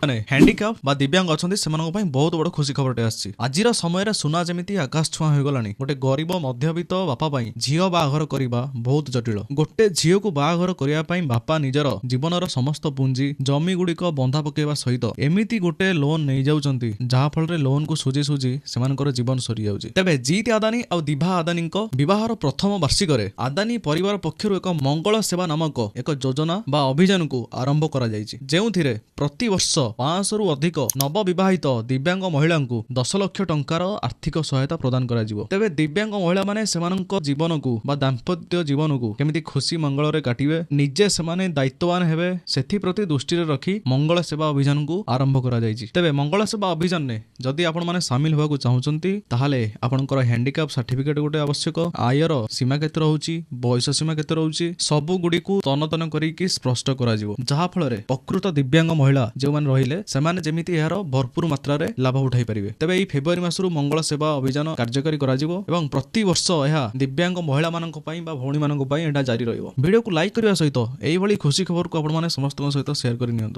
ମାନେ ହ୍ୟାଣ୍ଡିକ୍ୟାପ୍ ବା ଦିବ୍ୟାଙ୍ଗ ଅଛନ୍ତି, ସେମାନଙ୍କ ପାଇଁ ବହୁତ ବଡ଼ ଖୁସି ଖବରଟେ ଆସିଛି। ଆଜିର ସମୟରେ ସୁନା ଯେମିତି ଆକାଶ ଛୁଆଁ ହୋଇଗଲାଣି, ଗୋଟେ ଗରିବ ମଧ୍ୟବିତ୍ତ ବାପା ପାଇଁ ଝିଅ ବାହାଘର କରିବା ବହୁତ ଜଟିଳ। ଗୋଟେ ଝିଅକୁ ବାହାଘର କରିବା ପାଇଁ ବାପା ନିଜର ଜୀବନର ସମସ୍ତ ପୁଞ୍ଜି, ଜମି ଗୁଡ଼ିକ ବନ୍ଧା ପକାଇବା ସହିତ ଏମିତି ଗୋଟେ ଲୋନ୍ ନେଇଯାଉଛନ୍ତି, ଯାହା ଫଳରେ ଲୋନ୍କୁ ସୁଝି ସୁଝି ସେମାନଙ୍କର ଜୀବନ ସରିଯାଉଛି। ତେବେ ଜିତ୍ ଆଦାନୀ ଆଉ ଦିଭା ଆଦାନୀଙ୍କ ବିବାହର ପ୍ରଥମ ବାର୍ଷିକରେ ଆଦାନୀ ପରିବାର ପକ୍ଷରୁ ଏକ ମଙ୍ଗଳ ସେବା ନାମକ ଏକ ଯୋଜନା ବା ଅଭିଯାନକୁ ଆରମ୍ଭ କରାଯାଇଛି, ଯେଉଁଥିରେ ପ୍ରତିବର୍ଷ 500ରୁ ଅଧିକ ନବବିବାହିତ ଦିବ୍ୟାଙ୍ଗ ମହିଳାଙ୍କୁ 10 ଲକ୍ଷ ଟଙ୍କାର ଆର୍ଥିକ ସହାୟତା ପ୍ରଦାନ କରାଯିବ। ତେବେ ଦିବ୍ୟାଙ୍ଗ ମହିଳାମାନେ ସେମାନଙ୍କ ଜୀବନକୁ ବା ଦାମ୍ପତ୍ୟ ଜୀବନକୁ କେମିତି ଖୁସି ମଙ୍ଗଳରେ କାଟିବେ, ନିଜେ ସେମାନେ ଦାୟିତ୍ୱବାନ ହେବେ, ସେଥିପ୍ରତି ଦୃଷ୍ଟିରେ ରଖି ମଙ୍ଗଳ ସେବା ଅଭିଯାନକୁ ଆରମ୍ଭ କରାଯାଇଛି। ତେବେ ମଙ୍ଗଳ ସେବା ଅଭିଯାନରେ ଯଦି ଆପଣମାନେ ସାମିଲ ହେବାକୁ ଚାହୁଁଛନ୍ତି, ତାହେଲେ ଆପଣଙ୍କର ହ୍ୟାଣ୍ଡିକ୍ୟାପ୍ ସାର୍ଟିଫିକେଟ ଗୋଟେ ଆବଶ୍ୟକ, ଆୟର ସୀମା କେତେ ରହୁଛି, ବୟସ ସୀମା କେତେ ରହୁଛି, ସବୁ ଗୁଡ଼ିକୁ ତନ ତନ କରିକି ସ୍ପଷ୍ଟ କରାଯିବ, ଯାହାଫଳରେ ପ୍ରକୃତ ଦିବ୍ୟାଙ୍ଗ ମହିଳା ଯେଉଁମାନେ ରହିଲେ ସେମାନେ ଯେମିତି ଏହାର ଭରପୁର ମାତ୍ରାରେ ଲାଭ ଉଠାଇ ପାରିବେ। ତେବେ ଏହି ଫେବୃଆରୀ ମାସରୁ ମଙ୍ଗଳ ସେବା ଅଭିଯାନ କାର୍ଯ୍ୟକାରୀ କରାଯିବ ଏବଂ ପ୍ରତିବର୍ଷ ଏହା ଦିବ୍ୟାଙ୍ଗ ମହିଳାମାନଙ୍କ ପାଇଁ ବା ଭଉଣୀମାନଙ୍କ ପାଇଁ ଏଇଟା ଜାରି ରହିବ। ଭିଡ଼ିଓକୁ ଲାଇକ୍ କରିବା ସହିତ ଏଇଭଳି ଖୁସି ଖବରକୁ ଆପଣମାନେ ସମସ୍ତଙ୍କ ସହିତ ସେୟାର କରି ନିଅନ୍ତୁ।